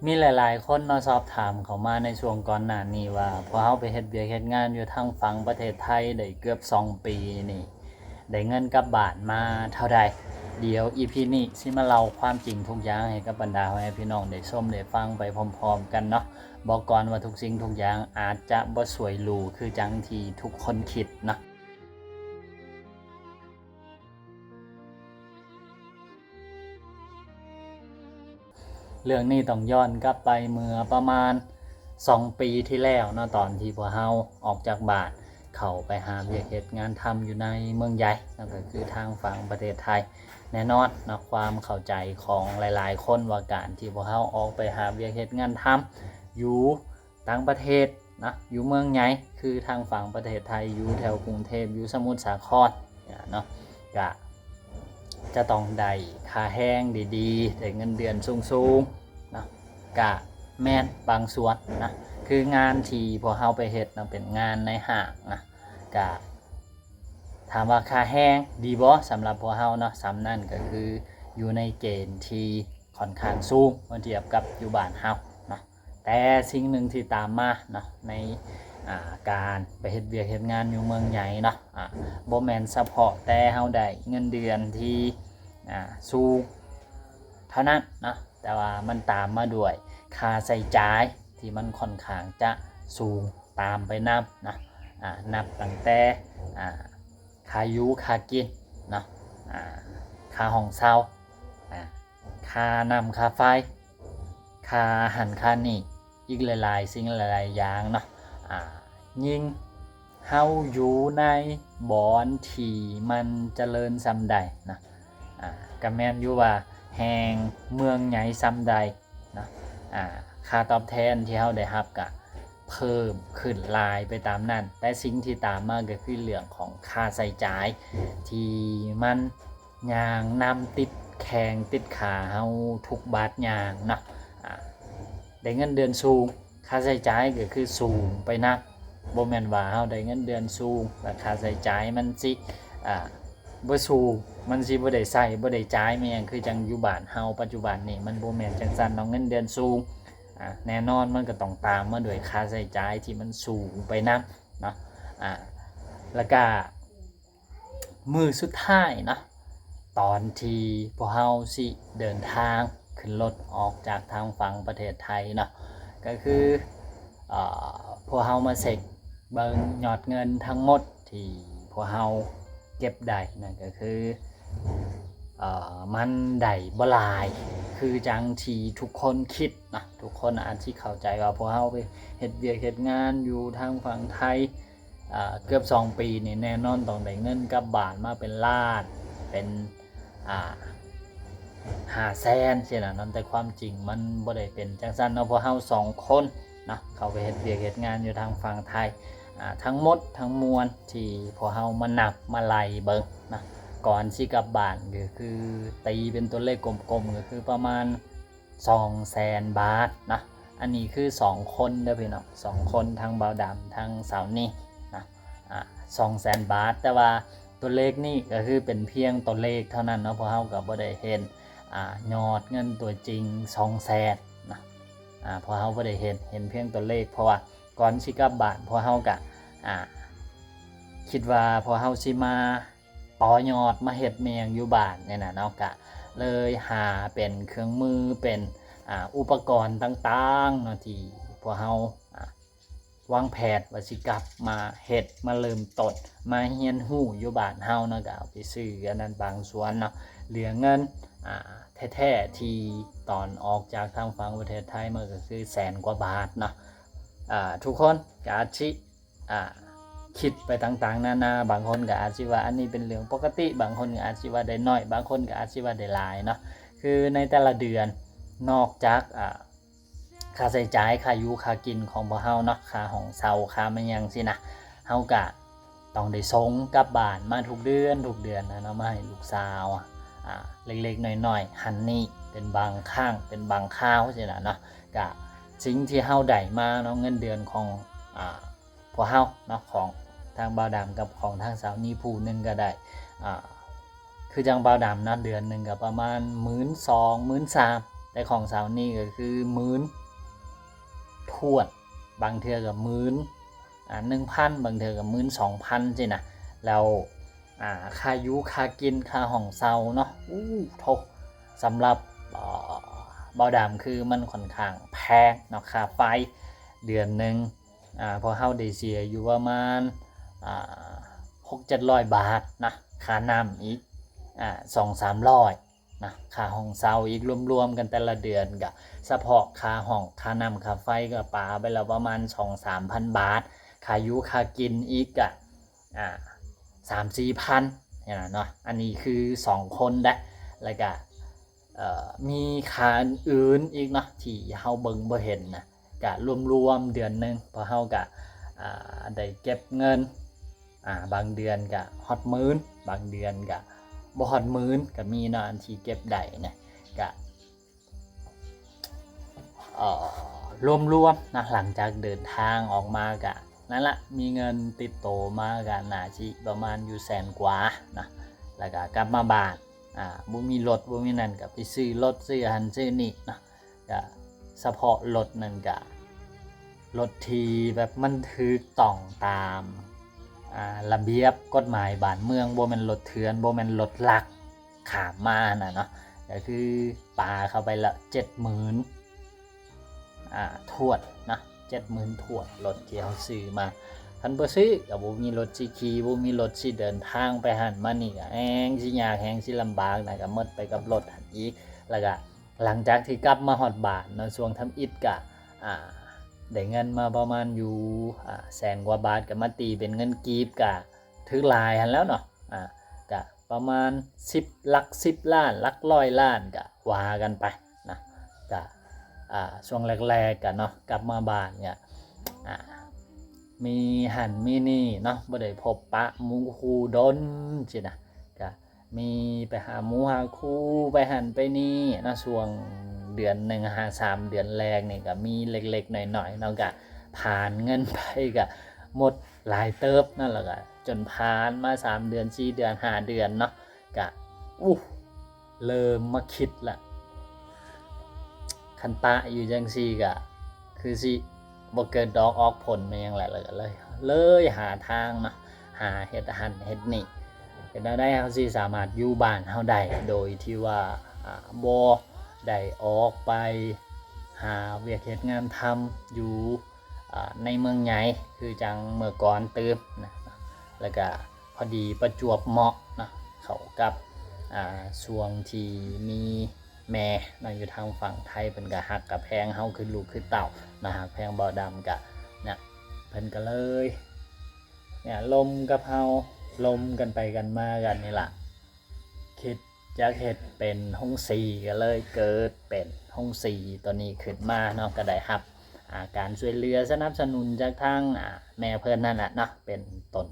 ມີຫຼາຍໆຄົນເນາະ ສອບຖາມເຂົ້າມາໃນຊ່ວງກ່ອນໜ້ານີ້ວ່າ ພວກເຮົາໄປເຮັດວຽກເຮັດງານຢູ່ທາງຝັ່ງປະເທດໄທໄດ້ເກືອບສອງປີນີ້ ໄດ້ເງິນກັບບ້ານມາເທົ່າໃດ? ດຽວອີພີນີ້ຊິມາເລົ່າຄວາມຈິງທຸກຢ່າງໃຫ້ກັບບັນດາພໍ່ແມ່ພີ່ນ້ອງໄດ້ຊົມໄດ້ຟັງໄປພ້ອມໆກັນເນາະ. ບອກກ່ອນວ່າທຸກສິ່ງທຸກຢ່າງອາດຈະບໍ່ສວຍຫຼູຄືຈັ່ງທີ່ທຸກຄົນຄິດເນາະ. ເລື່ອງນີ້ຕ້ອງຍ້ອນກັບໄປເມື່ອປະມານສອງປີທີ່ແລ້ວເນາະ ຕອນທີ່ພວກເຮົາອອກຈາກບ້ານເຂົ້າໄປຫາວຽກເຮັດງານທຳຢູ່ໃນເມືອງໃຫຍ່ເນາະ ກໍຄືທາງຝັ່ງປະເທດໄທ. ແນ່ນອນເນາະ ຄວາມເຂົ້າໃຈຂອງຫຼາຍໆຄົນວ່າການທີ່ພວກເຮົາອອກໄປຫາວຽກເຮັດງານທຳຢູ່ ຕ່າງປະເທດນະ ຢູ່ເມືອງໃຫຍ່ ຄືທາງຝັ່ງປະເທດໄທ ຢູ່ແຖວກຸງເທບ ຢູ່ສະໝຸດສາຄອນເນາະ ກະຈະຕ້ອງໄດ້ຄ່າແຮງດີໆ ໄດ້ເງິນເດືອນສູງໆເນາະ ກະແມ່ນບາງສ່ວນນະ ຄືງານທີ່ພວກເຮົາໄປເຮັດນະ ເປັນງານໃນຫ້າງນະ ກະ ຖາມວ່າຄ່າແຮງດີບໍ່? ສຳລັບພວກເຮົາເນາະ ສ່ຳນັ້ນກໍຄືຢູ່ໃນເກນທີ່ຂ້ອນຂ້າງສູງເມື່ອທຽບກັບຢູ່ບ້ານເຮົາເນາະ. ແຕ່ສິ່ງໜຶ່ງທີ່ຕາມມາເນາະ ໃນ ອ່າ ການໄປເຮັດວຽກເຮັດງານຢູ່ເມືອງໃຫຍ່ເນາະ ອ່າ ບໍ່ແມ່ນສະເພາະແຕ່ເຮົາໄດ້ເງິນເດືອນທີ່ ອ່າ ສູງເທົ່ານັ້ນເນາະ ແຕ່ວ່າມັນຕາມມາດ້ວຍຄ່າໃຊ້ຈ່າຍທີ່ມັນຂ້ອນຂ້າງຈະສູງຕາມໄປນຳເນາະ ອ່າ ນັບຕັ້ງແຕ່ ອ່າ ຄ່າຢູ່ຄ່າກິນເນາະ ອ່າ ຄ່າຫ້ອງເຊົ່າ ອ່າ ຄ່ານ້ຳຄ່າໄຟ ຄ່າຫັ້ນຄ່ານີ້ ອີກຫຼາຍໆສິ່ງຫຼາຍໆຢ່າງເນາະ ອ່າ ຍິ່ງເຮົາຢູ່ໃນບ່ອນທີ່ມັນຈະເລີນສ່ຳໃດນະ ອ່າ ກະແມ່ນຢູ່ວ່າແຮ່ງເມືອງໃຫຍ່ສ່ຳໃດ ເນາະ ອ່າ ຄ່າຕອບແທນທີ່ເຮົາໄດ້ຮັບກະເພີ່ມຂຶ້ນຫຼາຍໄປຕາມນັ້ນ ແຕ່ສິ່ງທີ່ຕາມມາກໍຄືເລື່ອງຂອງຄ່າໃຊ້ຈ່າຍທີ່ມັນຍ່າງນຳຕິດແຂ້ງຕິດຂາເຮົາທຸກບາດຍ່າງເນາະ ອ່າ ໄດ້ເງິນເດືອນສູງ ຄ່າໃຊ້ຈ່າຍກໍຄືສູງໄປນຳ ບໍ່ແມ່ນວ່າເຮົາໄດ້ເງິນເດືອນສູງ ແລ້ວຄ່າໃຊ້ຈ່າຍມັນຊິ ອ່າ ບໍ່ສູງ ມັນຊິບໍ່ໄດ້ໃຊ້ ບໍ່ໄດ້ຈ່າຍ ແມ່ນຫຍັງ ຄືຈັ່ງຢູ່ບ້ານເຮົາປັດຈຸບັນນີ້ ມັນບໍ່ແມ່ນຈັ່ງຊັ້ນເນາະ ເງິນເດືອນສູງ ອ່າ ແນ່ນອນມັນກໍຕ້ອງຕາມມາດ້ວຍຄ່າໃຊ້ຈ່າຍທີ່ມັນສູງໄປນຳເນາະ ອ່າ ແລ້ວກະມື້ສຸດທ້າຍເນາະ ຕອນທີ່ພວກເຮົາຊິເດີນທາງຂຶ້ນລົດອອກຈາກທາງຝັ່ງປະເທດໄທເນາະ ກໍຄື ເອີ ພວກເຮົາມາເຊັກເບິ່ງຍອດເງິນທັງໝົດທີ່ພວກເຮົາເກັບໄດ້ ນັ້ນກໍຄື ເອີ ມັນໄດ້ບໍ່ຫຼາຍຄືຈັ່ງທີ່ທຸກຄົນຄິດນະ ທຸກຄົນອາດຊິເຂົ້າໃຈວ່າພວກເຮົາໄປເຮັດວຽກເຮັດງານຢູ່ທາງຝັ່ງໄທ ເອີ ເກືອບສອງປີນີ້ ແນ່ນອນຕ້ອງໄດ້ເງິນກັບບ້ານມາເປັນລ້ານ ເປັນ ອ່າ ຫ້າແສນຊີ້ນະເນາະ ແຕ່ຄວາມຈິງມັນບໍ່ໄດ້ເປັນຈັ່ງຊັ້ນເນາະ ພວກເຮົາສອງຄົນເນາະ ເຂົ້າໄປເຮັດວຽກເຮັດງານຢູ່ທາງຝັ່ງໄທ ອ່າ ທັງໝົດທັງມວນທີ່ພວກເຮົາມານັບມາໄລ່ເບິ່ງເນາະ ກ່ອນຊິກັບບ້ານກໍຄືຕີເປັນຕົວເລກກົມໆ ກໍຄືປະມານ ສອງແສນບາດເນາະ ອັນນີ້ຄືສອງຄົນເດີພີ່ນ້ອງ ສອງຄົນ ທັງບ່າວດຳ ທັງສາວນີນະ ອ່າ ສອງແສນບາດ ແຕ່ວ່າຕົວເລກນີ້ກໍຄືເປັນພຽງຕົວເລກເທົ່ານັ້ນເນາະ ພວກເຮົາກໍບໍ່ໄດ້ເຫັນ ອ່າ ຍອດເງິນຕົວຈິງສອງແສນນະ ອ່າ ພວກເຮົາບໍ່ໄດ້ເຫັນ ເຫັນພຽງຕົວເລກ ເພາະວ່າກ່ອນຊິກັບບ້ານ ພວກເຮົາກໍ ອ່າ ຄິດວ່າພວກເຮົາຊິມາ ຕໍ່ຍອດມາເຮັດແມ່ນຫຍັງຢູ່ບ້ານນີ້ນະເນາະ ກະເລີຍຫາເປັນເຄື່ອງມື ເປັນ ອ່າ ອຸປະກອນຕ່າງໆເນາະ ທີ່ພວກເຮົາ ອ່າ ວາງແຜນວ່າຊິກັບມາເຮັດ ມາເລີ່ມຕົ້ນ ມາຮຽນຮູ້ຢູ່ບ້ານເຮົາເນາະ ກະເອົາໄປຊື້ອັນນັ້ນບາງສ່ວນເນາະ ເຫຼືອເງິນ ອ່າ ແທ້ໆ ທີ່ຕອນອອກຈາກທາງຝັ່ງປະເທດໄທມາ ກໍຄືແສນກວ່າບາດເນາະ ອ່າ ທຸກຄົນກະອາດຊິ ອ່າ ຄິດໄປຕ່າງໆນານາ ບາງຄົນກໍອາດຊິວ່າອັນນີ້ເປັນເລື່ອງປົກກະຕິ ບາງຄົນກໍອາດຊິວ່າໄດ້ໜ້ອຍ ບາງຄົນກໍອາດຊິວ່າໄດ້ຫຼາຍເນາະ ຄືໃນແຕ່ລະເດືອນ ນອກຈາກ ອ່າ ຄ່າໃຊ້ຈ່າຍ ຄ່າຢູ່ຄ່າກິນຂອງພວກເຮົາເນາະ ຄ່າຫ້ອງເຊົ່າ ຄ່າແມ່ນຫຍັງຊີ້ນະ ເຮົາກໍຕ້ອງໄດ້ສົ່ງກັບບ້ານມາທຸກເດືອນ ທຸກເດືອນນະເນາະ ມາໃຫ້ລູກສາວ ອ່າ ເລັກໆນ້ອຍໆ ຫັ້ນນີ້ ເປັນບາງຄັ້ງ ເປັນບາງຄາວຊີ້ນະເນາະ ກະສິ່ງທີ່ເຮົາໄດ້ມາເນາະ ເງິນເດືອນຂອງ ອ່າ ພວກເຮົາເນາະ ຂອງທາງບ່າວດຳກັບຂອງທາງສາວນີຜູ້ໜຶ່ງກໍໄດ້ ອ່າ ຄືຈັ່ງບ່າວດຳນະ ເດືອນໜຶ່ງກໍປະມານໝື່ນສອງ ໝື່ນສາມ ແຕ່ຂອງເຊົານີ້ກໍຄືໝື່ນຖ້ວນ ບາງເທື່ອກໍໝື່ນ ອ່າ ໜຶ່ງພັນ ບາງເທື່ອກໍໝື່ນສອງພັນຊີ້ນະ. ແລ້ວ ອ່າ ຄ່າຢູ່ຄ່າກິນ ຄ່າຫ້ອງເຊົ່າເນາະ ອູ້ໂທ້ ສຳລັບ ເອີ ບ່າວດຳ ຄືມັນຂ້ອນຂ້າງແພງເນາະ ຄ່າໄຟເດືອນໜຶ່ງ ອ່າ ພວກເຮົາໄດ້ເສຍຢູ່ປະມານ ອ່າ ຫົກເຈັດຮ້ອຍບາດນະ, ຄ່ານ້ຳອີກ ອ່າ ສອງສາມຮ້ອຍນະ, ຄ່າຫ້ອງເຊົ່າອີກ ລວມໆກັນແຕ່ລະເດືອນກະ ສະເພາະຄ່າຫ້ອງ ຄ່ານ້ຳ ຄ່າໄຟກະປາໄປແລ້ວປະມານສອງສາມພັນບາດ, ຄ່າຢູ່ຄ່າກິນອີກກະ ອ່າ ສາມສີ່ພັນນີ້ນະເນາະ. ອັນນີ້ຄືສອງຄົນເດ້ ແລ້ວກະ ເອີ ມີຄ່າອື່ນໆອີກເນາະ ທີ່ເຮົາເບິ່ງບໍ່ເຫັນນະ. ກະລວມໆເດືອນໜຶ່ງ ພວກເຮົາກະ ອ່າ ໄດ້ເກັບເງິນ ອ່າ ບາງເດືອນກະຮອດໝື່ນ ບາງເດືອນກະບໍ່ຮອດໝື່ນກະມີເນາະ ອັນທີ່ເກັບໄດ້ນະ. ກະ ເອີ ລວມໆນະ ຫຼັງຈາກເດີນທາງອອກມາກະ ນັ້ນລະ ມີເງິນຕິດໂຕມາກະໜ້າຊິປະມານຢູ່ແສນກວ່ານະ. ແລ້ວກະກັບມາບ້ານ ອ່າ ບໍ່ມີລົດ ບໍ່ມີນັ້ນ ກະໄປຊື້ລົດ ຊື້ອັນນັ້ນຊື້ນີ້ເນາະ. ກະສະເພາະລົດນັ້ນກະລົດທີ່ແບບມັນຖືກຕ້ອງຕາມ ອ່າ ລະບຽບກົດໝາຍບ້ານເມືອງ, ບໍ່ແມ່ນລົດເຖື່ອນ ບໍ່ແມ່ນລົດລັກຂ້າມມາຫັ້ນນະເນາະ. ກະຄືປາເຂົ້າໄປລະເຈັດໝື່ນ ອ່າ ຖ້ວນນະ, ເຈັດໝື່ນຖ້ວນ ລົດທີ່ເຮົາຊື້ມາ. ຄັນບໍ່ຊື້ກະບໍ່ມີລົດຊິຂີ່ ບໍ່ມີລົດຊິເດີນທາງໄປຫັ້ນມານີ້ ກະແຮ່ງຊິຍາກ ແຮ່ງຊິລຳບາກນະ, ກະໝົດໄປກັບລົດຫັ້ນອີກ. ແລ້ວກະ ຫຼັງຈາກທີ່ກັບມາຮອດບ້ານເນາະ ຊ່ວງທຳອິດກະ ອ່າ ໄດ້ເງິນມາປະມານຢູ່ ອ່າ ແສນກວ່າບາດ, ກະມາຕີເປັນເງິນກີບກະຖືກຫຼາຍຫັ້ນແລ້ວເນາະ. ອ່າ ກະປະມານສິບ ຫຼັກສິບລ້ານ ຫຼັກຮ້ອຍລ້ານ ກະວ່າກັນໄປນະ. ກະ ອ່າ ຊ່ວງແລກໆກະເນາະ ກັບມາບ້ານກະ ອ່າ ມີຫັ້ນມີນີ້ເນາະ ບໍ່ໄດ້ພົບປະໝູ່ຄູ່ດົນຊີ້ນະ. ກະ ມີໄປຫາໝູ່ຫາຄູ່ ໄປຫັ້ນໄປນີ້ເນາະ. ຊ່ວງເດືອນໜຶ່ງຫາສາມເດືອນແລກນີ້ກະມີເລັກໆນ້ອຍໆເນາະ, ກະຜ່ານເງິນໄປກະໝົດຫຼາຍເຕີບເນາະ. ແລ້ວກະຈົນຜ່ານມາສາມເດືອນ ສີ່ເດືອນ ຫ້າເດືອນເນາະ ກະ ອູ້ ເລີ່ມມາຄິດລະ ຄັນປະຢູ່ຈັ່ງຊີ້ກະຄືຊິບໍ່ເກີດດອກອອກຜົນແມ່ນຫຍັງແຫຼະ. ແລ້ວກະເລີຍ ເລີຍຫາທາງເນາະ ຫາເຮັດຫັ້ນເຮັດນີ້ ເຮັດແນວໃດເຮົາຊິສາມາດຢູ່ບ້ານເຮົາໄດ້ ໂດຍທີ່ວ່າ ອ່າ ບໍ່ໄດ້ອອກໄປຫາວຽກເຮັດງານທຳຢູ່ ອ່າ ໃນເມືອງໃຫຍ່ຄືຈັ່ງເມື່ອກ່ອນຕື່ມນະ. ແລ້ວກະພໍດີປະຈວບເໝາະເນາະ ເຂົ້າກັບ ອ່າ ຊ່ວງທີ່ມີ ແມ່ເນາະ ຢູ່ທາງຝັ່ງໄທ ເພິ່ນກະຮັກກະແພງເຮົາຄືລູກຄືເຕົ້າເນາະ, ຮັກແພງບ່າວດຳກະນະ ເພິ່ນກະເລີຍ ເນຍ ລົມກັບເຮົາ ລົມກັນໄປກັນມາກັນນີ້ລະ ຄິດຢາກເຮັດເປັນໂຮງສີ ກະເລີຍເກີດເປັນໂຮງສີໂຕນີ້ຂຶ້ນມາເນາະ. ກະໄດ້ຮັບ ອ່າ ການຊ່ວຍເຫຼືອສະໜັບສະໜູນຈາກທາງ ອ່າ ແມ່ເພິ່ນນັ້ນແຫຼະເນາະ ເປັນຕົ້ນ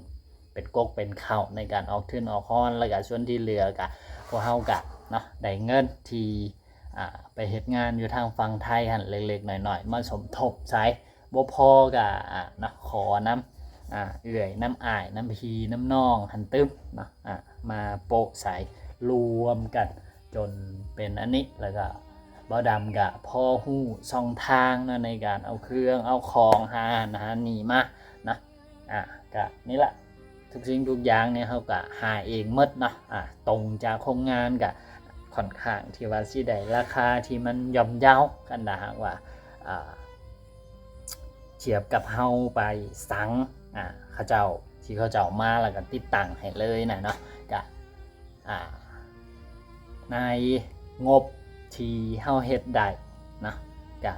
ເປັນກົກເປັນເຄົ້າໃນການອອກທຶນອອກຮອນ ແລ້ວກະສ່ວນທີ່ເຫຼືອກະ ພວກເຮົາກະເນາະ ໄດ້ເງິນທີ່ ອ່າ ໄປເຮັດງານຢູ່ທາງຝັ່ງໄທຫັ້ນເລັກໆນ້ອຍໆ ມາສົມທົບໃສ່ ບໍ່ພໍກະ ອ່າ ເນາະ ຂໍນຳ ອ່າ ເອື້ອຍ ນຳອ້າຍ ນຳພີ່ ນຳນ້ອງຫັ້ນຕື່ມເນາະ ອ່າ ມາໂປະໃສ່ລວມກັນ ຈົນເປັນອັນນີ້ ແລ້ວກະບ່າວດຳກະພໍຮູ້ຊ່ອງທາງເນາະ ໃນການເອົາເຄື່ອງເອົາຂອງຫາຫັ້ນຫານີ້ມານະ. ອ່າ ກະນີ້ລະ ທຸກສິ່ງທຸກຢ່າງນີ້ເຮົາກະຫາເອງໝົດເນາະ ອ່າ ຕົງຈາກໂຮງງານກະຂ້ອນຂ້າງທີ່ວ່າຊິໄດ້ລາຄາທີ່ມັນຍ່ອມເຍົາ ຄັນຖ້າຫາກວ່າ ອ່າ ທຽບກັບເຮົາໄປສັ່ງ ອ່າ ເຂົາເຈົ້າ ທີ່ເຂົາເຈົ້າມາແລ້ວກະຕິດຕັ້ງໃຫ້ເລີຍນະເນາະ. ກະ ອ່າ ໃນງົບທີ່ເຮົາເຮັດໄດ້ນະ ກະ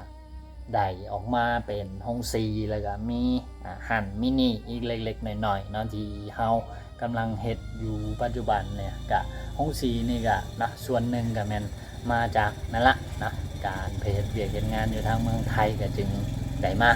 ໄດ້ອອກມາເປັນໂຮງສີ ແລ້ວກະມີ ອ່າ ຮ້ານມິນິອີກເລັກໆນ້ອຍໆເນາະ ທີ່ເຮົາກຳລັງເຮັດຢູ່ປັດຈຸບັນນີ້. ກະໂຮງສີນີ້ກະນະ ສ່ວນໜຶ່ງກະແມ່ນມາຈາກນັ້ນລະນະ ການໄປເຮັດວຽກເຮັດງານຢູ່ທາງເມືອງໄທກະຈຶ່ງໄດ້ມາ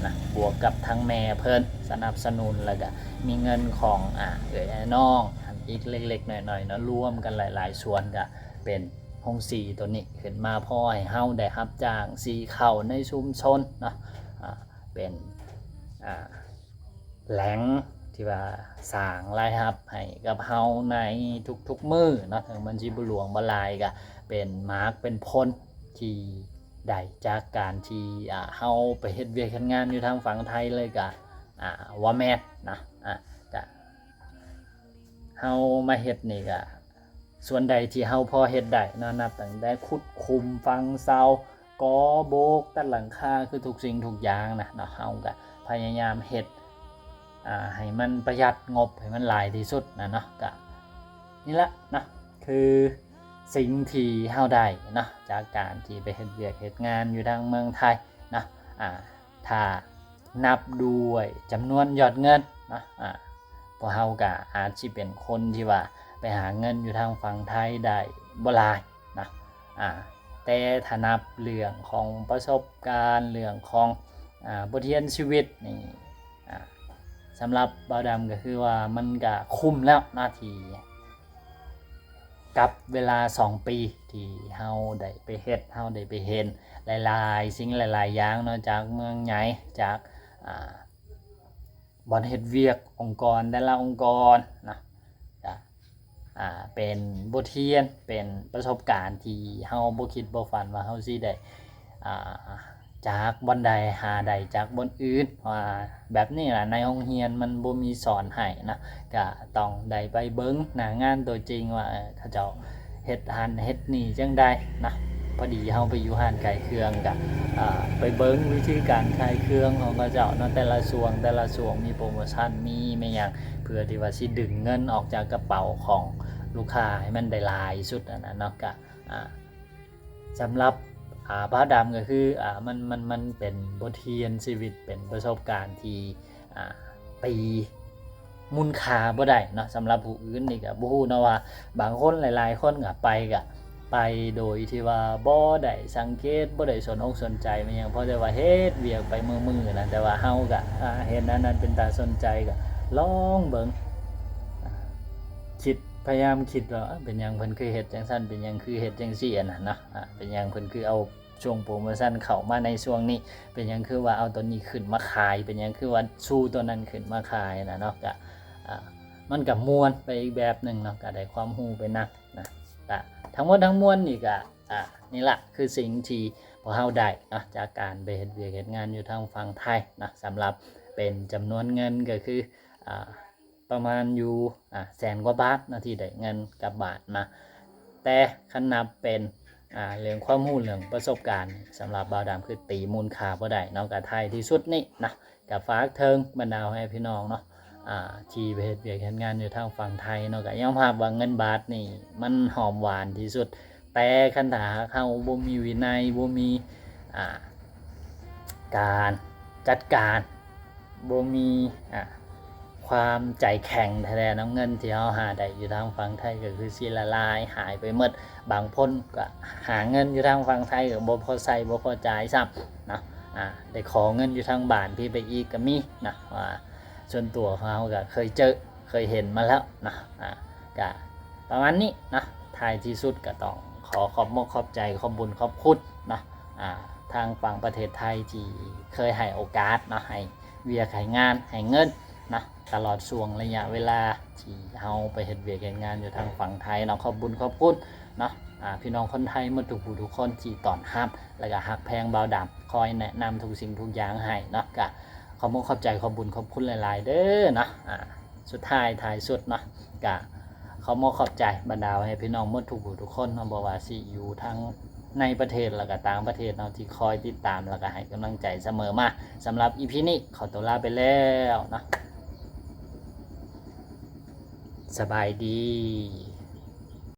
ນະ ບວກກັບທັງແມ່ເພິ່ນສະໜັບສະໜູນ ແລ້ວກະມີເງິນຂອງ ອ່າ ເອື້ອຍອ້າຍນ້ອງ ອີກເລັກໆນ້ອຍໆເນາະ ລວມກັນຫຼາຍໆສ່ວນກະເປັນໂຮງສີໂຕນີ້ຂຶ້ນມາ ພໍໃຫ້ເຮົາໄດ້ຮັບຈ້າງສີເຂົ້າໃນຊຸມຊົນເນາະ ອ່າ ເປັນ ອ່າ ແຫຼ່ງທີ່ວ່າສ້າງລາຍຮັບໃຫ້ກັບເຮົາໃນທຸກໆມື້ເນາະ ເຖິງມັນຊິບໍ່ຫຼວງບໍ່ຫຼາຍ ກະເປັນໝາກເປັນຜົນ ທີ່ໄດ້ຈາກການທີ່ ອ່າ ເຮົາໄປເຮັດວຽກເຮັດງານຢູ່ທາງຝັ່ງໄທເລີຍ ກະ ອ່າ ວ່າແມ່ນນະ ອ່າ ກະ ເຮົາມາເຮັດນີ້ກະ ສ່ວນໃດທີ່ເຮົາພໍເຮັດໄດ້ເນາະ ນັບຕັ້ງແຕ່ຂຸດຂຸມ ຝັງເສົາ ກໍ່ໂບກ ຕັດຫຼັງຄາ ຄືທຸກສິ່ງທຸກຢ່າງນະເນາະ ເຮົາກະພະຍາຍາມເຮັດ ອ່າ ໃຫ້ມັນປະຢັດງົບໃຫ້ມັນຫຼາຍທີ່ສຸດນະເນາະ ກະນີ້ລະເນາະ ຄືສິ່ງທີ່ເຮົາໄດ້ເນາະ ຈາກການທີ່ໄປເຮັດວຽກເຮັດງານຢູ່ທາງເມືອງໄທເນາະ ອ່າ ຖ້ານັບດ້ວຍຈຳນວນຍອດເງິນເນາະ ອ່າ ພວກເຮົາກະອາດຊິເປັນຄົນທີ່ວ່າໄປຫາເງິນຢູ່ທາງຝັ່ງໄທໄດ້ບໍ່ຫຼາຍເນາະ ອ່າ ແຕ່ຖ້ານັບເລື່ອງຂອງປະສົບການ ເລື່ອງຂອງ ອ່າ ບົດຮຽນຊີວິດນີ້ ອ່າ ສຳລັບບ່າວດຳກໍຄືວ່າມັນກະຄຸ້ມແລ້ວເນາະ ທີ່ ກັບເວລາສອງປີທີ່ເຮົາໄດ້ໄປເຮັດ ເຮົາໄດ້ໄປເຫັນຫຼາຍໆສິ່ງຫຼາຍໆຢ່າງເນາະ ຈາກເມືອງໃຫຍ່ ຈາກ ອ່າ ບ່ອນເຮັດວຽກ ອົງກອນແຕ່ລະອົງກອນເນາະ ກະ ອ່າ ເປັນບົດຮຽນ ເປັນປະສົບການທີ່ເຮົາບໍ່ຄິດບໍ່ຝັນວ່າເຮົາຊິໄດ້ ອ່າ ຈາກບ່ອນໃດຫາໄດ້ຈາກບ່ອນອື່ນ ວ່າແບບນີ້ລະ ໃນໂຮງຮຽນມັນບໍ່ມີສອນໃຫ້ນະ ກະຕ້ອງໄດ້ໄປເບິ່ງໜ້າງານຕົວຈິງວ່າ ເອີ ເຂົາເຈົ້າເຮັດຫັ້ນເຮັດນີ້ຈັ່ງໃດນະ. ພໍດີເຮົາໄປຢູ່ຮ້ານຂາຍເຄື່ອງ ກະ ເອີ ໄປເບິ່ງວິທີການຂາຍເຄື່ອງຂອງເຂົາເຈົ້າເນາະ ແຕ່ລະຊ່ວງ ແຕ່ລະຊ່ວງມີໂປຣໂມຊັນ ມີແມ່ນຫຍັງ ເພື່ອທີ່ວ່າຊິດຶງເງິນອອກຈາກກະເປົາຂອງລູກຄ້າໃຫ້ມັນໄດ້ຫຼາຍສຸດຫັ້ນນະເນາະ. ກະ ອ່າ ສຳລັບ ອ່າ ບ່າວດຳກໍຄື ອ່າ ມັນ ມັນ ມັນເປັນບົດຮຽນຊີວິດ ເປັນປະສົບການທີ່ ອ່າ ຕີມູນຄ່າບໍ່ໄດ້ເນາະ. ສຳລັບຜູ້ອື່ນນີ້ກໍບໍ່ຮູ້ເນາະວ່າ ບາງຄົນ ຫຼາຍໆຄົນກໍໄປ ກໍໄປໂດຍທີ່ວ່າບໍ່ໄດ້ສັງເກດ ບໍ່ໄດ້ສົນອົກສົນໃຈແມ່ນຫຍັງ ເພາະແຕ່ວ່າເຮັດວຽກໄປມື້ໆນັ້ນ. ແຕ່ວ່າເຮົາກໍ ອ່າ ເຫັນອັນນັ້ນເປັນຕາສົນໃຈ ກໍລອງເບິ່ງ ອ່າ ຄິດ ພະຍາຍາມຄິດວ່າ ເອີ ເປັນຫຍັງເພິ່ນຄືເຮັດຈັ່ງຊັ້ນ ເປັນຫຍັງຄືເຮັດຈັ່ງຊີ້ ອັນນັ້ນເນາະ ອ່າ ເປັນຫຍັງເພິ່ນຄືເອົາຊ່ວງໂປຣໂມຊັນເຂົ້າມາໃນຊ່ວງນີ້ ເປັນຫຍັງຄືວ່າເອົາໂຕນີ້ຂຶ້ນມາຂາຍ ເປັນຫຍັງຄືວ່າຊູໂຕນັ້ນຂຶ້ນມາຂາຍນະເນາະ. ກະ ອ່າ ມັນກະມ່ວນໄປອີກແບບໜຶ່ງເນາະ ກະໄດ້ຄວາມຮູ້ໄປນຳນະ. ກະທັງໝົດທັງມວນນີ້ກະ ອ່າ ນີ້ລະຄືສິ່ງທີ່ພວກເຮົາໄດ້ເນາະ ຈາກການໄປເຮັດວຽກເຮັດງານຢູ່ທາງຝັ່ງໄທເນາະ. ສຳລັບເປັນຈຳນວນເງິນກໍຄື ອ່າ ປະມານຢູ່ ອ່າ ແສນກວ່າບາດເນາະ ທີ່ໄດ້ເງິນກັບບ້ານມາ. ແຕ່ຄັນນັບເປັນ ອ່າ ເລື່ອງຄວາມຮູ້ ເລື່ອງປະສົບການ ສຳລັບບ່າວດຳຄືຕີມູນຄ່າບໍ່ໄດ້ເນາະ. ກະທ້າຍທີ່ສຸດນີ້ນະ ກະຝາກເຖິງບັນດາພໍ່ແມ່ພີ່ນ້ອງເນາະ ອ່າ ທີ່ໄປເຮັດວຽກເຮັດງານຢູ່ທາງຝັ່ງໄທເນາະ ກະຍອມຮັບວ່າເງິນບາດນີ້ມັນຫອມຫວານທີ່ສຸດ. ແຕ່ຄັນຖ້າຫາກເຮົາບໍ່ມີວິໄນ ບໍ່ມີ ອ່າ ການຈັດການ ບໍ່ມີ ອ່າ ຄວາມໃຈແຂງແທ້ໆນຳເງິນທີ່ເຮົາຫາໄດ້ຢູ່ທາງຝັ່ງໄທ ກໍຄືຊິລະລາຍຫາຍໄປໝົດ. ບາງຄົນກໍຫາເງິນຢູ່ທາງຝັ່ງໄທກໍບໍ່ພໍໃຊ້ບໍ່ພໍຈ່າຍຊ້ຳເນາະ ອ່າ ໄດ້ຂໍເງິນຢູ່ທາງບ້ານພີ້ໄປອີກກໍມີເນາະ. ວ່າສ່ວນຕົວຂອງເຮົາກໍເຄີຍເຈີ ເຄີຍເຫັນມາແລ້ວເນາະ. ອ່າ ກະປະມານນີ້ເນາະ. ທ້າຍທີ່ສຸດກະຕ້ອງຂໍຂອບມົກຂອບໃຈ ຂອບບຸນຂອບຄຸນເນາະ ອ່າ ທາງຝັ່ງປະເທດໄທທີ່ເຄີຍໃຫ້ໂອກາດເນາະ ໃຫ້ວຽກໃຫ້ງານໃຫ້ເງິນເນາະ ຕະຫຼອດຊ່ວງໄລຍະເວລາທີ່ເຮົາໄປເຮັດວຽກເຮັດງານຢູ່ທາງຝັ່ງໄທເນາະ. ຂອບບຸນຂອບຄຸນເນາະ ອ່າ ພີ່ນ້ອງຄົນໄທໝົດທຸກຜູ້ທຸກຄົນທີ່ຕ້ອນຮັບ ແລະກະຮັກແພງບ່າວດຳ ຄອຍແນະນຳທຸກສິ່ງທຸກຢ່າງໃຫ້ເນາະ. ກະ ຂອບມົກຂອບໃຈ ຂອບບຸນຂອບຄຸນຫຼາຍໆເດີເນາະ. ອ່າ ສຸດທ້າຍທ້າຍສຸດເນາະ ກະຂອບມົກຂອບໃຈບັນດາແມ່ພີ່ນ້ອງໝົດທຸກຜູ້ທຸກຄົນເນາະ ບໍ່ວ່າຊິຢູ່ທາງໃນປະເທດ ແລະກະຕ່າງປະເທດເນາະ ທີ່ຄອຍຕິດຕາມ ແລະກະໃຫ້ກຳລັງໃຈສະເໝີມາ. ສຳລັບອີພີນີ້ຂໍຕົວລາໄປແລ້ວເນາະ ສະບາຍດີ.